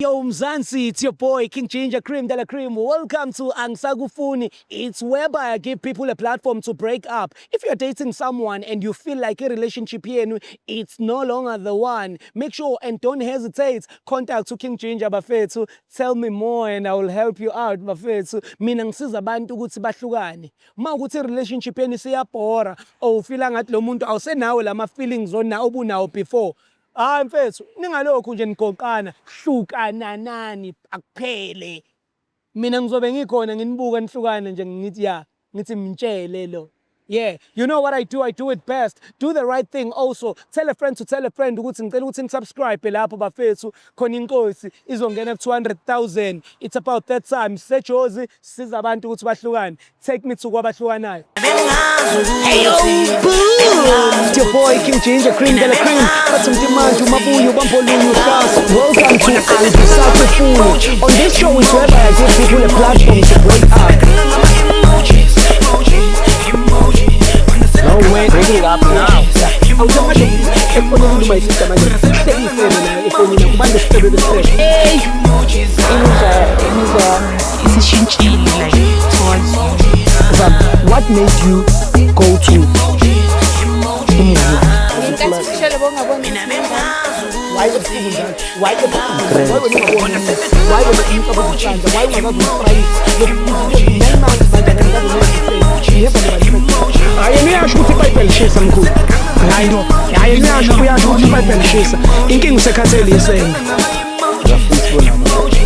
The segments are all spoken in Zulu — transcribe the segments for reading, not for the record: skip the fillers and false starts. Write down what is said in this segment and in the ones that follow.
Yo Mzansi, it's your boy King Ginger Cream de la Cream. Welcome to Angisakufuni. It's whereby I give people a platform to break up. If you're dating someone and you feel like a relationship yenu, it's no longer the one, make sure and don't hesitate. Contact to King Ginger bafethu. Tell me more and I will help you out bafethu. Mina ngisiza abantu ukuthi bahlukane. Uma ukuthi relationship yenu isiyabhora or ufila ngathi lo muntu awusenawo lama feelings ona obunawo before. Hayi mfethu, ningalokhu nje nigoqana, hlukananani akuphele. Mina ngizobe ngikhona nginibuka nihlukane nje ngithi ya, ngithi mtshele lo. Yeah, you know what I do, I do it best. Do the right thing also. Tell a friend to tell a friend ukuthi ngicela ukuthi nisubscribe lapho bafethu khona inkosi izongena ku 200,000. It's about that time. Sisejozi siza abantu ukuthi bahlukane. Take me to kwabahlukanayo. Hey yo, boom! It's your boy King Ginger Cream de la Cream. Bathi mntimanje umabuyo bambolunye uhlasa. Welcome to Angisakufuni. On this show is whereby I give people a platform to break up. No way, breaking it up now. Awusemanje efonini uma isister manje. Hlekisele nayo efonini kubantu isifebe besifebe. Hey, Imizwa yami isishintshile like towards you. Zam, what made you go to umuzi? Ngenkathi ushele bongaboni. Why ebusuku njalo? Why ebusuku? Why wena ungaboni umuntu? Why wena umuntu abozisandla? Why ungakaze umfrayise? 9 months manje akakaze umfrayise. You have never. Hayi, yena uyasho ukuthi iBhayibheli lishisa mkhulu. Hayi no. Hayi, yena uyasho ukuthi iBhayibheli lishisa. Inkinga usekhathele isende. Uyafisa bona manje.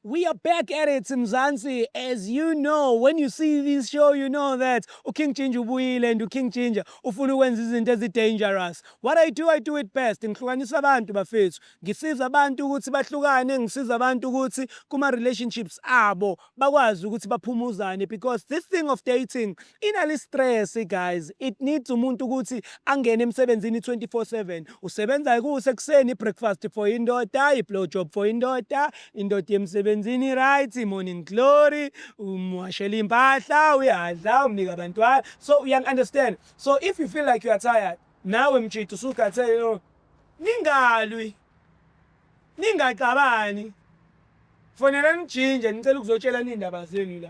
We are back at it, Mzansi. As you know, when you see this show, you know that uKing Ginger ubuyile and uKing Ginger ufuna ukwenza izinto ezi-dangerous. What I do, I do it best. Ngihlukanisa abantu bafethu. Ngisiza abantu ukuthi bahlukane, ngisiza abantu ukuthi kuma-relationships abo bakwazi ukuthi baphumuzane because this thing of dating inale stress guys. It needs umuntu ukuthi angene emsebenzini 24/7. Usebenza kusekuseni, breakfast for indoda, i-blow job for indoda, indoda emsebenzini, right, morning glory, umwashela impahla, uyadla, umnika abantwana. So you understand. So if you feel like you are tired, nawe mjito usukhathele, ningalwi. Ningaxabani. Fonelani uGinger ngicela ukuzotshela indaba zenu la.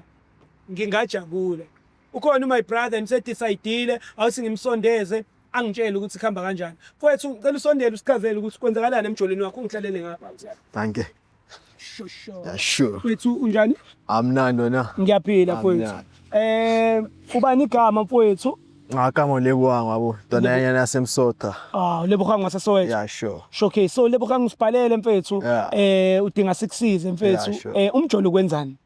Ngingajabula. Ukhona my brother ngisedecide awuthi ngimsondeze angitshele ukuthi kuhamba kanjani. Mfowethu, ngicela usondele usichazele ukuthi kwenzakalani emjolweni wakho, ungihlalele ngapha. Thank you. Sho. Yeah, sure. Mfowethu, unjani? Amnandi wena. Ngiyaphila mfowethu. Amnandi. Ubani igama mfowethu? Ngakama Lebohang wabo. Ntwana yanyana yasemsotha. Ah, Lebohang waseSoweto. Yeah, sure. Okay, so Lebohang usibhalele mfethu. Udinga sikusize mfethu. Yeah, sure. Umjolo kwenzani?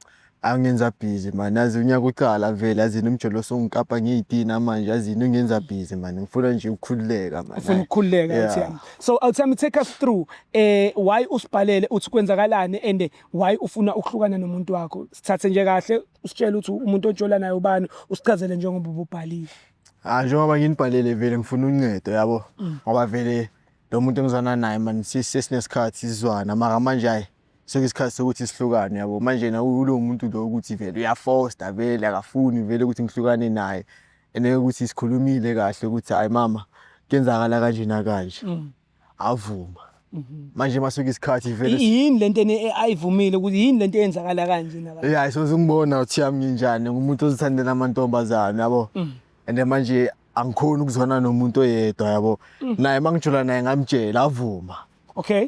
Angenza busy man. Yazi unyaka uqala vele yazini umjolo songikapa ngeyitina manje yazini ungenza busy man. Ngifuna nje ukukhululeka man. Ufuna ukukhululeka uthi yami. So awuthami, take us through why usibhalele uthi kwenzakalani and why ufuna ukuhlukana nomuntu wakho. Sithathe nje kahle usitshele ukuthi umuntu ojola naye ubani, usichazele njengoba ububhalile. Ah, njengoba nginibhalele vele ngifuna uncedo yabo. Ngoba vele lo muntu engizwana naye man sesinesikhathi sizwana mara manje hayi sekuyisikhathi sokuthi sihlukane yabo. Manje na ulo muntu lo ukuthi vele uyafosta vele akafuni vele ukuthi ngihlukane naye. And ukuthi sikhulumile kahle ukuthi hayi mama kuyenzakala kanje nakanje. Avuma. Manje masuka isikhathi vele Yini lento ayivumile ukuthi yini lento eyenzakala kanje naba? Yeah, so ngibona uthi yami nginjani, ngumuntu ozithandela amantombazane yabo. And manje angikhoni ukuzwana nomuntu oyedwa yabo. Naye mangijula naye ngamtshela avuma.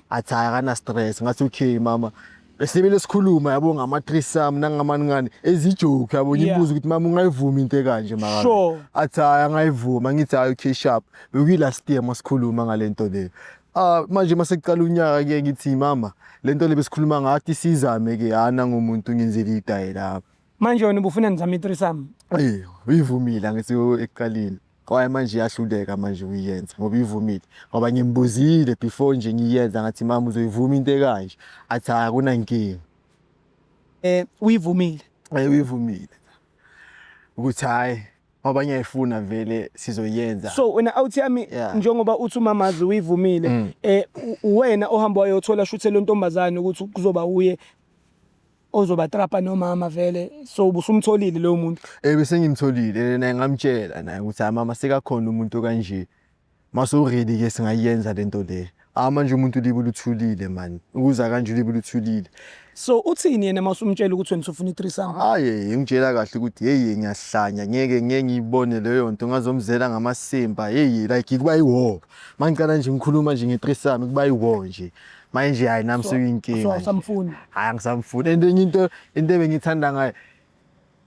Athi hayi akana stress, ngathi okay mama. Besibele sikhuluma yabo ngama threesome nangamaningane ezijoke yabo, ngimbuza ukuthi mama ungayivuma into ekanje maka. Athi hayi angayivuma, ngithi hayi okay sharp. Bekuyi last year masikhuluma ngalento leyo. Ah, manje masekuqala unyaka ke ngithi mama lento le besikhuluma ngathi sizame ke hana ngumuntu ngenzele idayela lapha. Manje wena ubufuna nizame i-threesome? Eh, uyivumile angithi ekuqaleni. Kwaye manje iyahluleka manje uyiyenza ngoba uyivumile. Ngoba ngimbuzile before nje ngiyenza ngathi mama uzoyivuma into ekanje. Athi hayi akunankinga. Uyivumile. Eh, uyivumile. Ukuthi hayi ngoba ngiyayifuna vele sizoyenza. So wena awuthi yami njengoba uthi umamazi uyivumile, wena ohamba wayothola shuthe lo ntombazane ukuthi kuzoba uye. Ozobatrapa nomama vele, so ubusumtholile loyo muntu? Eh, bese ngimtholile, naye ngamtshela naye ukuthi hayi mama, sekakhona umuntu kanje, mase u-ready ke singayenza lento le. Ah, manje umuntu libe luthulile man, ukuza kanje ulibe luthulile. So uthini yena mawusumtshela ukuthi wena usufuna i-threesome? Hayi, ngitshela kahle ukuthi hey, ngiyahlanya, ngeke ngeke ngiyibone leyo nto, ngazomzela ngamasimba. Hey, like kuba yi-war mangicala nje ngikhuluma nje nge-threesome, kuba yi-war nje manje. Hayi, nami sekuyinkinga So nje. Awusamfuni? Hayi, angisamfuni. And enye into ebengithanda ngayo,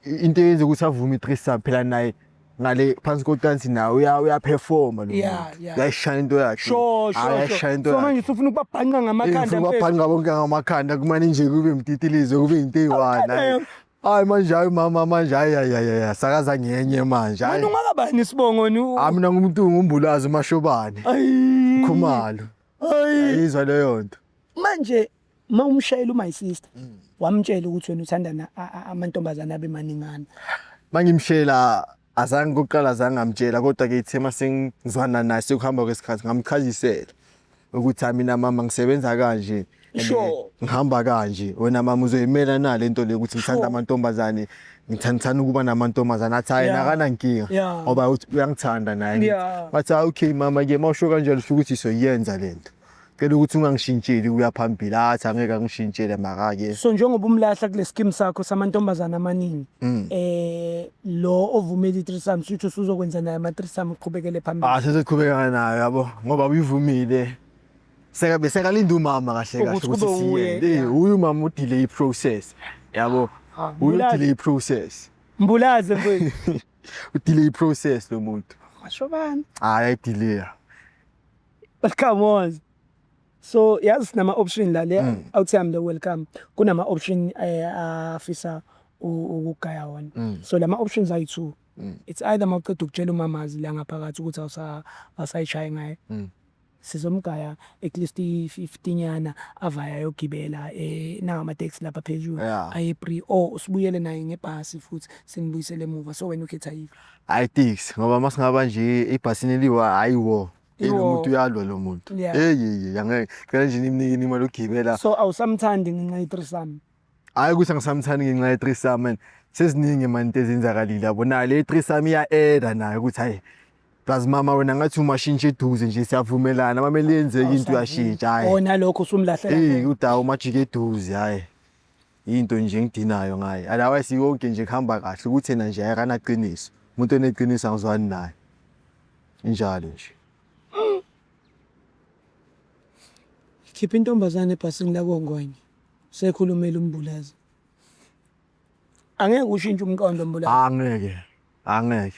into eyenza ukuthi avume i-threesome phela, naye ngale phansi kocansi naye uyaperforma lo muntu. Uyayishaya into yakhe. Hayi, uyayishaya into So yakhe. Manje usufuna ukubabhanqa ngamakhanda, Ngifuna mfethu. ukubabhanqa bonke ngamakhanda, kumane nje kube mtitilizo, kube into eyi-one. Hayi. Hayi manje, hayi mama, manje hayi hayi hayi hayi, sakaza ngenye manje, hayi. Wena ungakabani isibongo ni? Hayi, mina ngumuntu ngumbulazi uMashobane. Ayi. Khumalo. Ayi. Ayizwa leyo nto. Manje ma umshayela my sister, wamtshela ukuthi wena uthanda amantombazane abe maningana? Mangimshela azange, kokuqala azange ngamtshela, kodwa ke ithe masengizwana naye sekuhamba kwesikhathi, ngamchazisela ukuthi hayi, mina mama ngisebenza kanje and ngihamba kanje, wena mama uzoyimela na lento le ukuthi ngithanda amantombazane, ngithanda ukuba namantombazane? Athi hayi, nakanankinga ngoba uthi uyangithanda naye. Ngathi hayi, okay mama ke, mawusho kanjalo sho ukuthi soyenza lento, cela ukuthi ungangishintsheli kuya phambili. Athi angeke angishintshele maka-ke. So njengoba umlahla kule scheme sakho samantombazane amaningi, lo ovumela i-threesome, suthi usuzokwenza naye ama-threesome, uqhubekele phambili? Ah, sezoqhubeka nayo, yabo, ngoba uyivumile. Seka besekalinda umama kahle kahle Ukuthi kube uye, siyenze. Uyu umama udelay process. Yabo. Ah, Uyu Mbulazi. delay process. Mbulaze, mfowethu. Udelay process lo muntu. Mashobane. Hayi, ayidelay. But come on. So yazi sinama option la le awuthi yami le welcome. Kunama option afisa ukugaya wona. So lama options ayi-two. It's either mawuqeda ukutshela umamazi la ngaphakathi ukuthi awusayishayi ngaye. Sizomgaya at least i-50 nyana avaya ayogibela nangamateksi lapha phezulu aye pre, or sibuyele naye ngebhasi futhi simbuyisele emuva. So wena ukhetha yiphi? Hayi, taxi, ngoba masingaba nje ebhasini eliwa, hayi wo. Hey, lo Iwo. muntu uyalwa lo muntu. Hey hey, angeke. Cela nje nimnike imali yokugibela. So awusamthandi ngenxa ye-threesome? Hayi, ukuthi angisamthandi ngenxa ye-threesome man. Seziningi man into ezenzakalile, yabo. Nayo le threesome iya-eda nayo ukuthi hayi. Plus mama wena ngathi umashintsha eduze nje, siyavumelana, mamele yenzeke into uyashintsha, hayi. Oh, nalokho usumlahlela. Eh, udawo umajike eduze, hayi. Into nje engidinayo ngaye. Otherwise yonke nje kuhamba kahle, ukuthi yena nje akanaqiniso. Umuntu oneqiniso angizwani naye. Injalo nje. Khipha intombazane ebhasini lakongwenya. Sekhulumela umbulazi. Angeke ushintshe umqondo, mbulazi? Angeke. Angeke.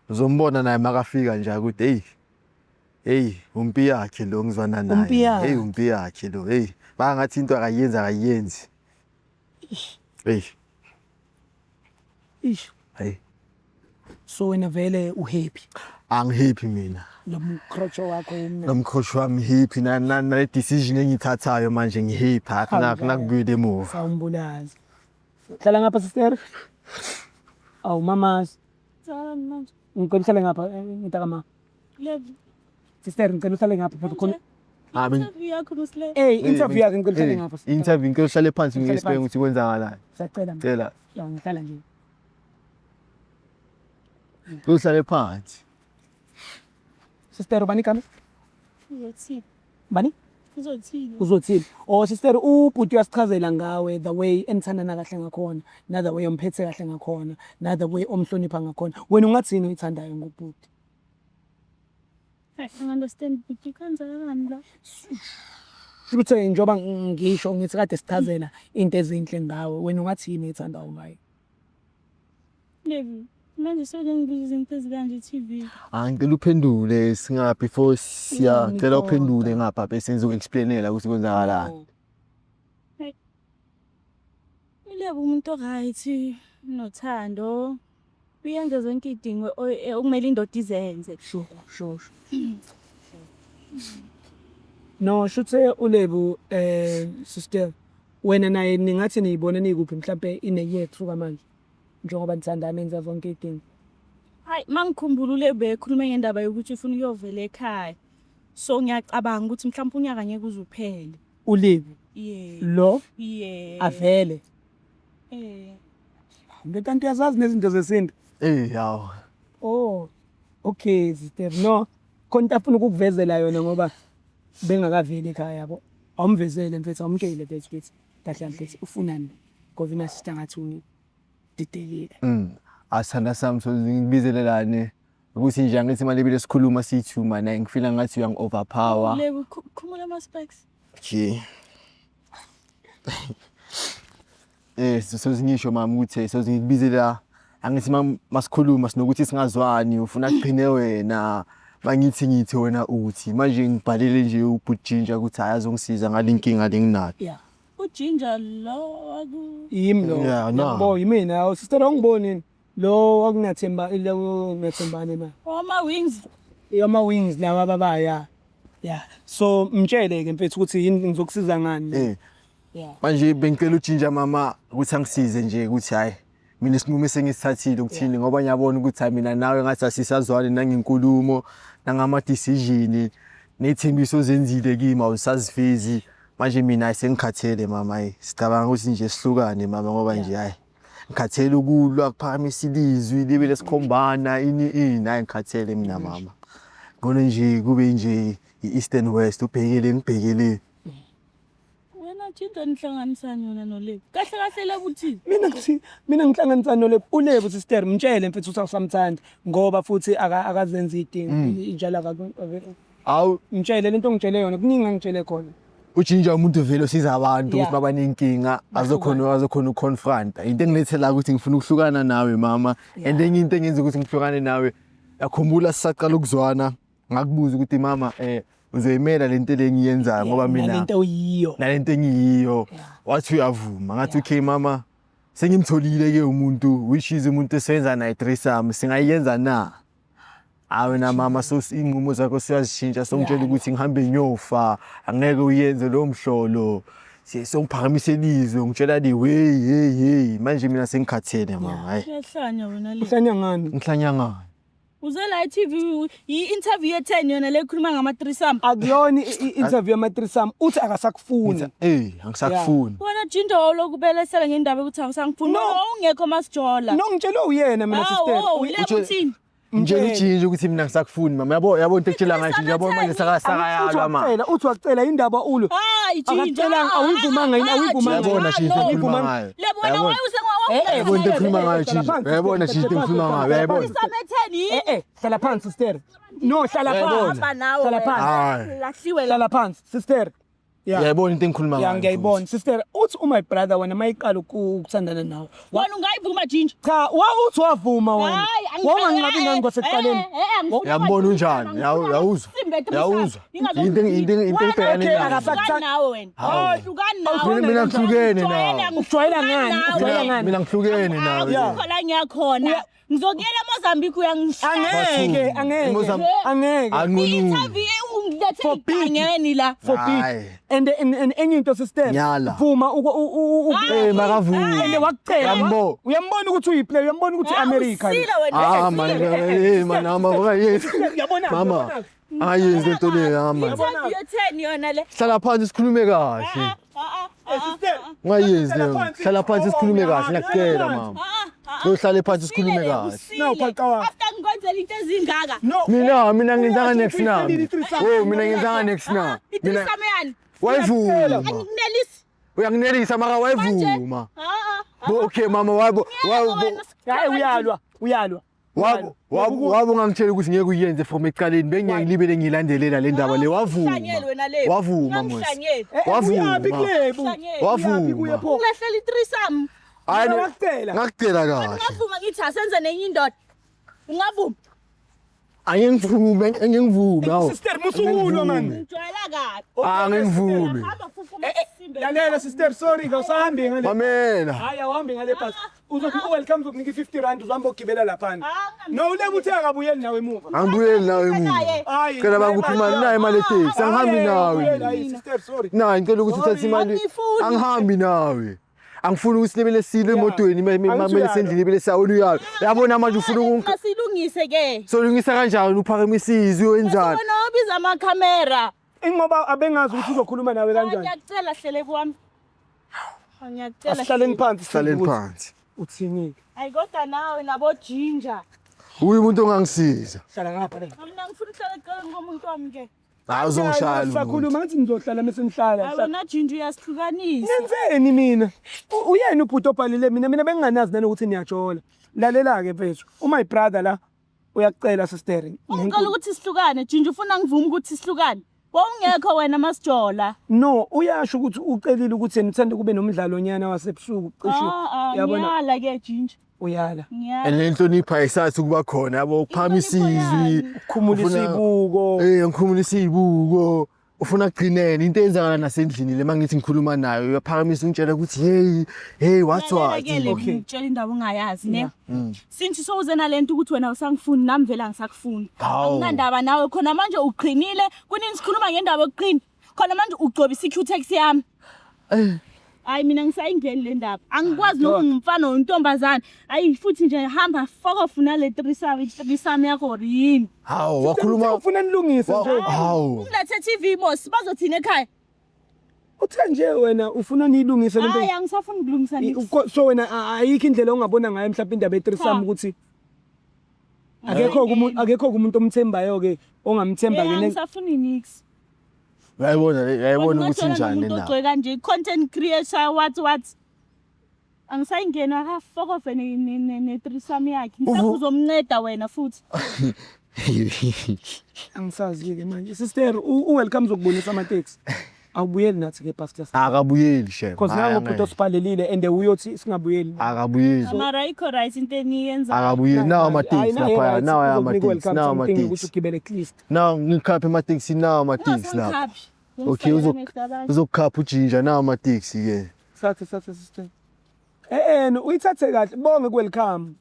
Uzombona naye makafika nje ukuthi hey, hey, umpi yakhe lo ngizwana naye. Umpi yakhe. Hey, umpi yakhe lo. Hey, bangathi into akayenzi akayenzi. Hey, Ish. Hey. So wena vele uhappy? Angihappy mina. Lo mkrocho wakho umna. Nomkhoshi wami happy na decision engithathayo manje, ngihappy, akunakubuyela emuva. Sawumbulazi. Hlala ngapha, sister. Awu mamazi. Manje. Ngicela uhlale ngapha, mntakama. Levi. Sister, ngicela uhlale ngapha phela khona. Ah, Interview yakho musle. Hey, interview yakhe, ngicela uhlale ngapha, sister. Interview, ngicela uhlale phansi, Uhlale ngi-explain phansi. ukuthi kwenzakalani. Siyacela. Cela. Ya, ngihlala nje. Ngicela uhlale phansi. Sister, ubani igama? Uzothini? Bani? Uzothini? Uzothini? Oh sister, ubhuti uyasichazela ngawe, the way enithandana kahle ngakhona, na the way omphethe kahle ngakhona, na the way omhlonipha ngakhona. Wena ungathini oyithandayo ngobhuti? I understand but kwenzakalani la? Futhi njengoba ngisho ngithi kade sichazela into ezinhle ngawe, wena ungathini oyithandayo ngaye? Levi, manje sewuke izinto ezikanje TV. Ah, ngicela uphendule singa before siya, cela Ngixoxa. Uphendule ngapha bese ngizoku-explainela ukuthi kwenzakalani. Ulevi umuntu oright, nothando. Uyenza zonke iy'dingo okumele indoda izenze. Sure. No, shuthe uLebu, sister, wena naye ningathi niyibona nikuphi mhlambe in a year kusuka manje, njengoba nithandana, enza zonke iy'dingo? Hayi, mangikhumbula uLevi ekhuluma ngendaba yokuthi ufuna ukuyovela ekhaya. So ngiyacabanga ukuthi mhlawumbe unyaka ngeke uze uphele. uLebu Yeah. lo Yeah. avele. Eh. Mbe kanti uyazazi nezinto zesintu. Eh yawo. Oh. Okay sister, no. Khona into afuna ukukuvezela yona ngoba bengakaveli ekhaya yabo. Awumvezele mfethu, awumtshele mfethu ukuthi kahle mfethu ufunani. Ngoba ina sister ngathi udidekile. Asithanda sami, so ngikubizelelane ukuthi nje angithi mali bile sikhuluma siyi-two man, ngifila ngathi uyangi-overpower. Lebo, khumula ama-specs. Okay. So ngisho mama ukuthi so ngikubizela angithi masikhuluma sinokuthi singazwani, ufuna kugcine wena, mangithi ngithi wena uthi manje ngibhalele nje uBhut' ukuthi hayi azongisiza ngale nkinga lenginayo. Yeah. Ujinja lo waku Yimi lo. Yeah, no. Yabo yimina, awu sister, awungiboni yini? Lo wakunathemba, lo nathembane na. Wama-wings. Ama wings lawa baba, ya. Yeah. So mtshele ke mfethu ukuthi yini, ngizokusiza ngani. Yeah. Manje bengicela uJinja mama ukuthi angisize nje ukuthi hayi mina isinqumo esengisithathile ukuthini, ngoba ngiyabona ukuthi hayi mina nawe ngathi asisazwani nangenkulumo nangama-decision, ney'thembiso ozenzile kimi awusazifezi. Manje mina hayi sengikhathele mama, hayi sicabanga ukuthi nje sihlukane mama, ngoba nje hayi ngikhathele ukulwa, kuphakamisa ilizwi libe lesikhombana ini ini, hayi ngikhathele mina mama. Ngcono nje kube nje i-east and west, ubhekele ngibhekele. Wena Jinja, nihlanganisani yona noLebo? Kahle kahle Lebo uthini? Mina ngithi mina ngihlanganisa noLebo, uLebo sister, mtshele mfethu ukuthi awusamthandi ngoba futhi akazenzi idingo njalo Awu. Mtshele lento ongitshele yona, kuningi angitshele khona. Ujinja umuntu vele osiza abantu ukuthi babanenkinga azokhona ukuconfronta. Into engilethela ukuthi ngifuna ukuhlukana nawe mama, and enye into engenza ukuthi ngihlukane nawe, yakhumbula sisaqala ukuzwana ngakubuza ukuthi mama uzoyimela lento le engiyenzayo ngoba mina nalento oyiyo. Nalento engiyiyo, wathi uyavuma. Ngathi okay mama, sengimtholile ke umuntu, which is umuntu esenza naye threesome, singayenza na? Hayi wena mama, so iy'nqumo zakho siyazishintsha, songitshela ukuthi ngihambe ngiyofa, angeke uyenze lowo mhlolo. Songiphakamisa ilizwe, ngitshela the way, hey hey, manje mina sengikhathele mama, hayi. Uyahlanya wena le. Uhlanya ngani? Ngihlanya ngani? Uze la e-TV, i-interview ye-10 yona le khuluma ngama-threesome. Akuyona i-interview yama-threesome, uthi akasakufuni. Eh, angisakufuni. Wena Jinja, wawulokubelesela ngendaba yokuthi awusangifuni. No. Wawungekho masijola. No, ngitshelwe uyena mina sister. Hawu, Lebo uthini? Ngitshela ujinja ukuthi mina ngisakufuni mama, yabo yabo into ekutshela ngayo nje, yabo manje sakayalwa ma. Uthi uthi wakucela indaba ulo. Hayi Jinja. Akakucelanga, awuyivumanga yini? Awuyivumanga. Uyabona Ah, Jinja no. into engikhuluma ngayo. Lebo wena Uyabona? wayuse Uyabona into engikhuluma ngayo Jinja. Uyabona Jinja into engikhuluma ngayo. Uyayibona? Threesome e-10 yini? Eh, hlala phansi sister. No, hlala Uyayibona? phansi. Hamba nawe Hlala wena. phansi. Hayi. Lahliwe la. Hlala phansi sister. Yeah. Uyayibona into engikhuluma Ya ngayo. ngiyayibona sister, uthi my brother wena mayiqala ukuthandana nawe. Wena ungayivuma Jinja? Cha, wa uthi wavuma wena. Hayi, Wawunganqabi ngani kwasekuqaleni? Uyambona unjani? Uyawuzwa? Uyawuzwa? Into ebhekane Okay, nayo. Hlukani nawe wena. Hawu. Hlukani nawe. Mina ngihlukene nawe. Ujwayela ngani? Ujwayela ngani? Mina ngihlukene nawe. Akukho la ngiyakhona. Ngizokuyela eMozambique, uyangihlala. Angeke, angeke. Angeke. Anqunu. I-interview ungilethe Forbid. igangeni la. Forbid. Hayi. And enye into sister. Nyala. Vuma Eh makavuma. And wakucela. Uyambo. Uyambona ukuthi uyiplay, uyambona ukuthi i-America. Usile wena. Ah man, eh man, mama, Uyabona? Mama. Ayenze into le mama. Interview ye-10 yona le. Hlala phansi sikhulume kahle. Ah, ah, ah, Sister. Ungayenzi Hlala leyo. phansi. Hlala phansi sikhulume kahle, ngiyakutshela mama. Uyohlala phansi sikhulume kahle. Usile. No, phaqa wakho. After ngikwenzela into ezingaka. No. Mina mina ngenzanga next na. Oh, mina ngenzanga next na. Mina I-threesome yani. wayivuma. Angikunelisi. Uyanginelisa maka wayivuma. Ah, ah. Bo okay mama, wabo wabo Hayi uyalwa, uyalwa. wabo wabo wabo ungangitshela ukuthi ngeke uyenze from ekuqaleni, bengeke ngilibele ngiyilandelela le ndaba le, wavuma. Ungihlanyeli wena le. Wavuma mos. Ungihlanyeli. Wavuma. Uyaphi Klebu? Ungihlanyeli. Uyaphi kuye Wavuma. pho? Ungilahlela i-threesome. Hayi no, Ngakucela. Ngakucela kahle. Ungavuma ngithi asenze nenye indoda? Ungavuma? Angeke ngivume, angeke ngivume hawu. Sister, musukulwa man. Ngijwayela kabi. Angeke ngivume. Hamba futhi umasimbe. Lalela sister, sorry, awusahambi ngale. Mamela. Hayi awuhambi ngale bus. Uzothi welcome, uzokunika i-50 rand, uzohamba ugibela laphana. Ah, No, uLebo uthe akabuyeli nawe emuva. Angibuyeli nawe emuva. Hayi. Cela bakuphi imali, nayo imali eteksi, angihambi nawe. Hayi sister, sorry. Nayi ngicela ukuthi uthathe imali. Angifuni. Angihambi nawe. Angifuni ukuthi libele sile emotweni, Angithi mamele uyalwa. sendlini ibele sawona uyalo. Yabona manje ufuna ukungi Asilungise ke. Solungisa kanjani, uphakamisa izwi, wenzani? Wena obiza amakhamera. Ingoba abengazi ukuthi uzokhuluma nawe kanjani. Ngiyacela hlele kwami. Ngiyacela. Asihlaleni phansi. Hlaleni ukuthi phansi. Uthini-ke? Ayi kodwa nawe nabo Ginger. Uye umuntu ongangisiza. Hlala ngapha le. Mina ngifuna ukuhlala eceleni komuntu wami ke. Hayi uzongishaya lo muntu. Sakhuluma ngathi nizohlala mese nihlala. Hayi wena Ginger uyasihlukanisa. Nenzeni mina? Uyena ubhuti obhalile mina benginganazi nanokuthi niyajola. Lalela-ke mfethu, uma brother la uyakucela sister. Ungicela ukuthi sihlukane Ginger, ufuna ngivume ukuthi sihlukane. Wawungekho wena masijola. No, uyasho ukuthi ucelile ukuthi yena uthanda kube nomdlalo nyana wasebusuku cishe. Ah, ah, Yabona ngiyala ke Ginger. uyala. Ngiyala. And lenhlonipho ayisathi ukuba khona yabo, ukuphakamisa Inhlonipho izwi, yani? Ukhumulisa ibuko. Eh, ngikhumulisa ibuko. Ufuna kugcinene into eyenzakala nasendlini le mangithi ngikhuluma nayo uyaphakamisa ungitshela ukuthi hey hey what what. Lalela-ke le Okay. ngikutshela indaba ongayazi ne. Since sowuze nalento ukuthi wena usangifuni nami vele angisakufuni. Hawu. Anginandaba nawe khona manje uqhinile, kunini sikhuluma ngendaba yokuqina. Khona manje ugcobisa i-Cutex yami. Hayi mina ngisayingeni le ndaba. Angikwazi noma ungumfana or intombazane. Hayi futhi nje hamba fuck off nale threesome, threesome yakho or yini. Hawu wakhuluma ufuna nilungise nje. Hawu. Ungilethe TV mos bazothina ekhaya. Uthe nje wena ufuna niyilungise lento. Hayi angisafuni ukulungisa niks. So wena ayikho indlela ongabona ngayo mhlawumbe indaba ye-threesome Cha. ukuthi akekho umuntu, akekho umuntu omthembayo ke ongamthemba Eh, ke angisafuni niks. Uyayibona le, uyayibona ukuthi injani le Umuntu ndaba. ogcoke kanje content creator what what. Angisayingena ka fuck off ne ne ne threesome yakhe. Mhlawumbe uzomnceda wena futhi. Angisazi ke manje. Sister, u-welcome zokubonisa amateksi. Awubuyeli nathi ke pastor. Akabuyeli shem. Because nangu ubhuti osibhalelile and uyothi singabuyeli. Akabuyeli. Mara ayikho right into eniyenza. Akabuyeli nawo Hayi, amateksi naye lapha, right, nawo uzokunika amateksi, welcome nawo something ukuthi amateksi. ugibele at least. Nawo ngikhaphe emateksi, nawo amateksi lapha. Ungasangkhaphi. Okay, uzokukhapha ujinja nawo amateksi ke. Sathe sathe sister. Eh eh no, uyithathe kahle bonge ku welcome.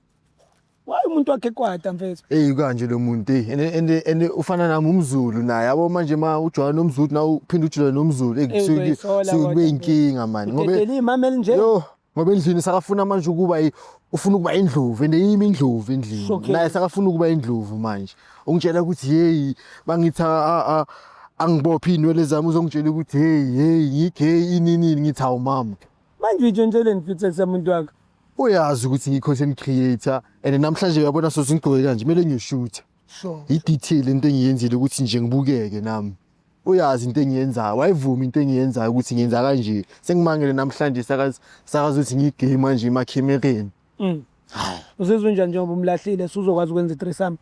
Why umuntu wakhe kwata mfethu? Ey kanje lo muntu ey and and and ufana nami umZulu naye yabo manje ma ujwayela nomZulu na uphinda ujwayele nomZulu ey Ey, uzoyisola kusuke kodwa kube inkinga man ngoba Udedela imameli nje. yo ngoba endlini sakafuna manje ukuba ufuna ukuba indlovu and yimi indlovu endlini Okay. naye sakafuna ukuba indlovu manje ungitshela ukuthi hey bangithi angibophe inwele zami uzongitshela ukuthi hey hey ngigay ini ini ngithi hawu mama. Manje uyitshentsheleni futhi semuntu wakho? Uyazi ukuthi ngiyi-content creator and namhlanje uyabona sosingigqoke kanje kumele ngiyoshutha. Sure. I-detail into engiyenzile ukuthi nje ngibukeke nami. Uyazi into engiyenzayo, wayivuma into engiyenzayo ukuthi ngiyenza kanje. Sengimangele namhlanje sakazi sakazi ukuthi ngigay manje emakhemereni. Uzizwa unjani njengoba umlahlile usuzokwazi ukwenza i-threesome?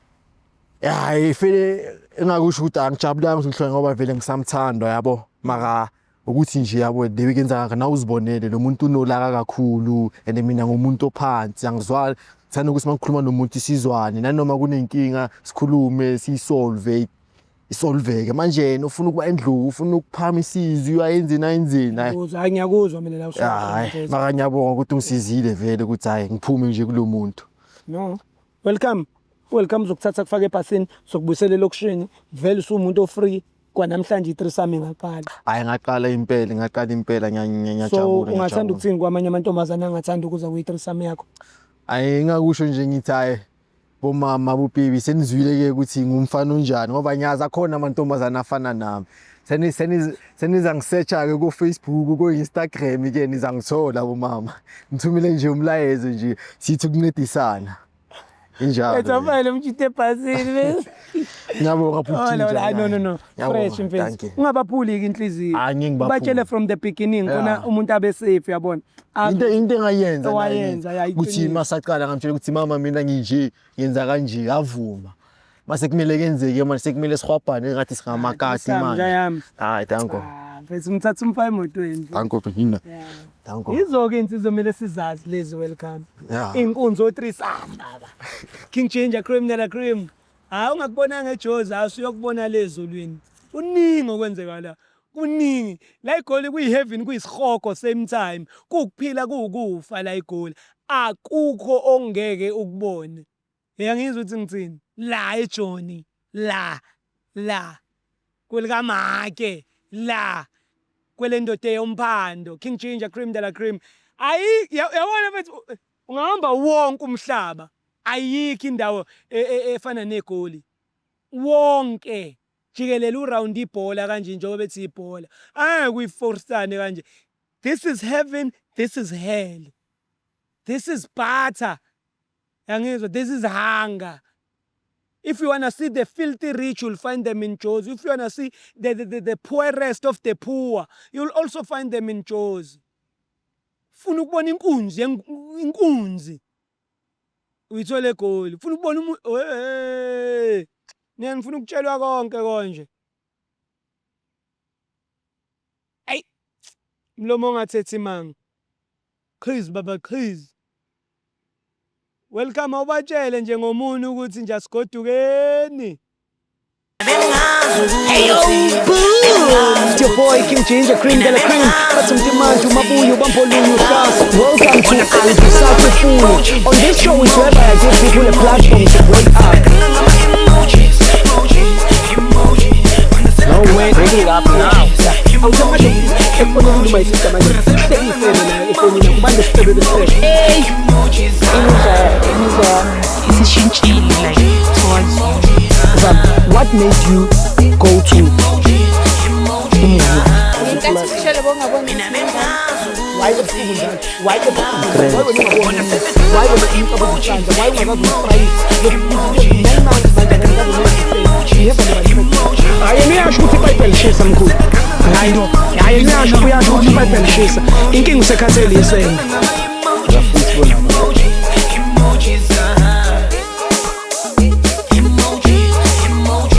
Hayi fele engakusho ukuthi angijabulanga ukuthi ngihlonge ngoba vele ngisamthanda yabo. Mara ukuthi nje yabo le bekenzaka nawe uzibonele lo muntu unolaka kakhulu and mina ngumuntu ophansi angizwani. Ngithanda ukuthi mangikhuluma nomuntu sizwane nanoma kunenkinga sikhulume siyisolve isolveke. Manje yena ufuna ukuba endluku, ufuna ukuphakamisa izwi ayenzeni ayenzeni. Hayi. Uzwa, hayi ngiyakuzwa mina la usuka. Hayi, mara ngiyabonga ukuthi ungisizile vele ukuthi hayi ngiphume nje kulo muntu. No. Welcome. Welcome uzokuthatha kufaka ebhasini sokubuyisela elokishini. Vele usuwumuntu ofree kwanamhlanje i-threesome ingaqala. Hayi ngaqala impela, ngaqala impela ngiyajabula. So ungathanda ukuthini kwamanye amantombazane angathanda ukuza kwi-threesome yakho? Hayi ngakusho nje ngithi hayi bomama bobaby senizwile ke ukuthi ngumfana onjani ngoba ngiyazi akhona amantombazane afana nami. Seniza ngisearcha ke ku Facebook ku Instagram ke nizangithola bomama. Ngithumile nje umlayezo nje sithi ukuncedisana. Injalo. Ethafele umjite ebhasini bese. Ngiyabonga bhuti. Oh, no, hayi, no, no, no. Fresh mfethu. Ungabaphuli ke inhliziyo. Hayi, ngeke ngibaphule. Batshele from the beginning khona umuntu abe safe uyabona. Into engayenza naye Owayenza, ya, ukuthi iqiniso. masaqala ngamtshela ukuthi mama mina nginje ngenza kanje avuma. Mase kumele kenzeke manje sekumele sihwabhane ngathi singamakati Sam, manje. njayami. Hayi danko. Ah, mfethu ngithatha umfana emotweni. Danko Bhina. Danko. Yizo-ke insizwa kumele sizazi lezi welcome. Yeah. Inkunzi o-threesome baba. King Ginger Cream Nela Cream. Hayi ungakubonanga eJozi, hayi usuyokubona le ezulwini. Kuningi okwenzeka la. Kuningi. La iGoli kuyi-heaven kuyisihogo same time. Kuwukuphila kuwukufa la iGoli. Akukho ongeke ukubone. Uyangizwa ukuthi ngithini? La eJoni, la la kwelikamake la kwelendoda eyomphando King Ginger Cream de la Cream. Ayi yabona mfethu ungahamba wonke umhlaba ayikho indawo efana neGoli. Wonke jikelele uround ibhola kanje njengoba bethi ibhola. Angeke uyiforsane kanje. This is heaven, this is hell. This is butter. Yangizwa, this is hunger. If you wanna see the filthy rich, you'll find them in Jozi. If you wanna see the poorest of the poor, you'll also find them in Jozi. Funa ukubona inkunzi, inkunzi. Uyithole eGoli. Funa ukubona hey. Nina nifuna ukutshelwa konke konje. Ayi. Mlomo ongathethi manga. Qhiz baba qhiz. Welcome, awubatshele nje ngomuntu ukuthi nje asigodukeni. Hey yo, boom! It's your boy King Ginger Cream de la Cream. Bathi Mntimanje uMabuyo Bampolunye uhlasa. Welcome to Angisakufuni. On this show is whereby I give people a platform to break up. No way, bring it up now. Awuthi manje efonini, my sister, manje hlekisele la efonini kubantu isifebe besifebe. Imizwa yami isishintshile, like, towards you. Zam, what made you go to umuzi? Ngenkathi sishele bongaboni. Why ebusuku njalo? Why ebusuku? Why wena ungaboni? Why wena umcabango ucanza? Why ungakazi uyi-try? 9 months manje akakazi. Hayi, yena uyasho ukuthi iPayiphi lishisa, mkhulu. Hayi, hayi, yena uyasho, uyasho ukuthi iPayiphi lishisa. Inkinga usekhathele isende.